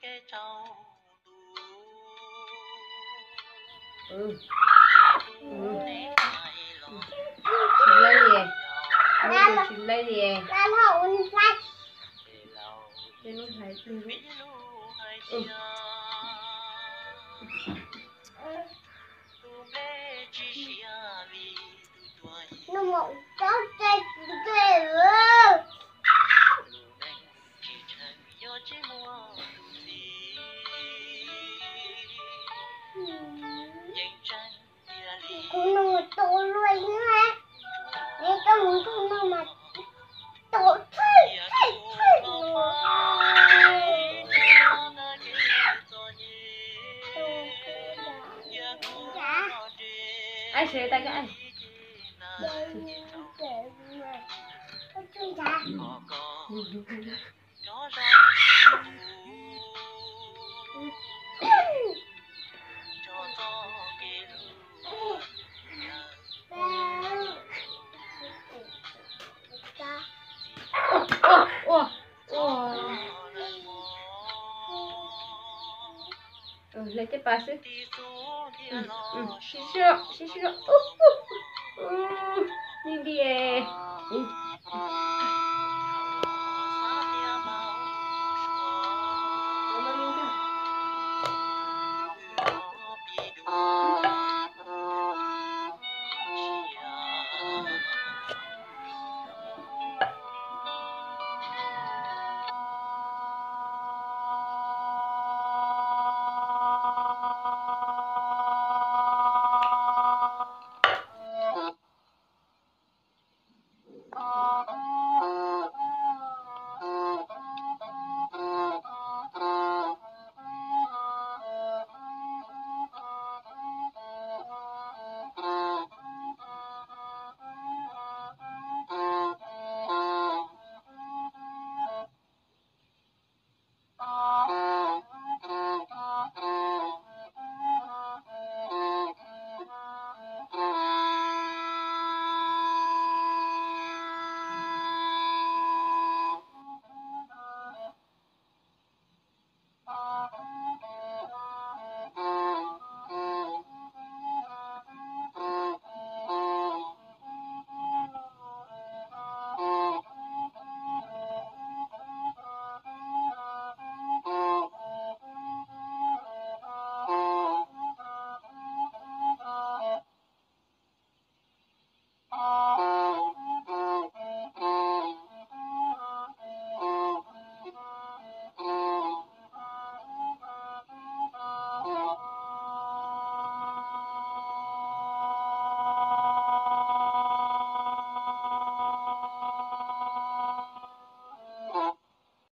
Tsis laib li, tsis laib li. Kuv no mas tau luaj ib na, es koj mus nrog no mas tau thawj thawj thawj no. Ai, sawv tas koj ai. Ua, ua, ua. Hle caj pas xwb. Sib sib, sib sib. Ub, ub, ub. Ni li.